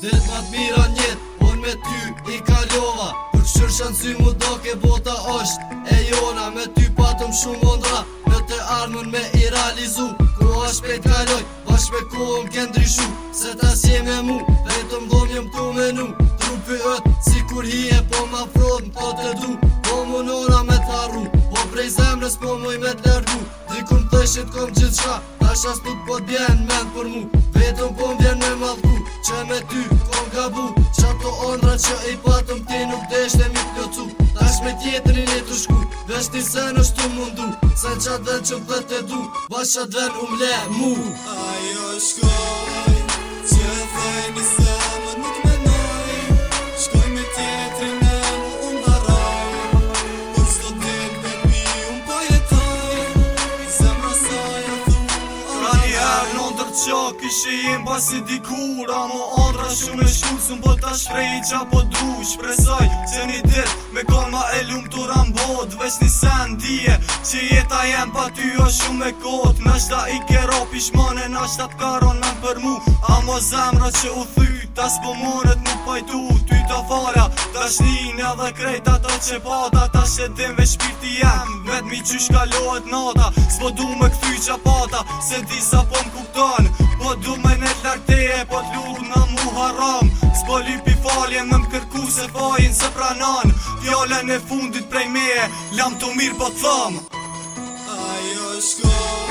Dit ma t'mira n'jetë, unë me ty i kalova. Kur t'kqyrsha n'sy mu doke bota është e jona. Me ty patëm shumë ondra, në të ardhmen me i realizu. Koha shpejt kaloj, bashkë me kohën ke ndryshu. Se tash je me mu, vetëm dhom jom tu menu. Trupi yt, si kur hije, po ma afrohet, më thot të du. Po munona me t'harru, po prej zemrës po muj me t'largu. Dikur më thëshit kom gjithçka, tash as nuk po t'vjen mend për mu. Vetëm po m'vjen me mallku, që me ty kom gabu. Qato ondra që i patëm ti nuk deshte mi plotsu. Tash me tjetrin e të shku, veç ti sen është tu mundu. Se qatë ven që m'the të du, bash qatë ven u mle mu. Ajo shkoj, që thej një zemër nuk menoj. Shkoj me tjetrin e mu unë harroj. Por çdo dit vetmi unë po jetoj. Zemra saj a thu Ka një herë në ndër qa kishe jem pasi dikur. Amo andra shumë e shkur, s'm po ta shprej qa po du. Shpresoj që një dit me kon ma e lumtura n'bot. Veç një sen dije që jeta jem pa ty o shumë e kot. Nashta i ke ro pishmane, nashta t'ka ron men për mu. Amo zemra që u thy, ta s'po mundet mu pajtu. Ty ta fala, tash nin edhe krejt ato që pata. Tash e dim veç shpirti jem, vetmi qysh kalohet nata. S'po du me kthy qa pata, se disa po m'kupton. Po du me net larg teje, po t'lutna mu haram. S'po lypi falje me m'kërku se fajin se pranon. Fjalën e fundit prej meje, lam të mirë po t'thom. Ajo shkoj,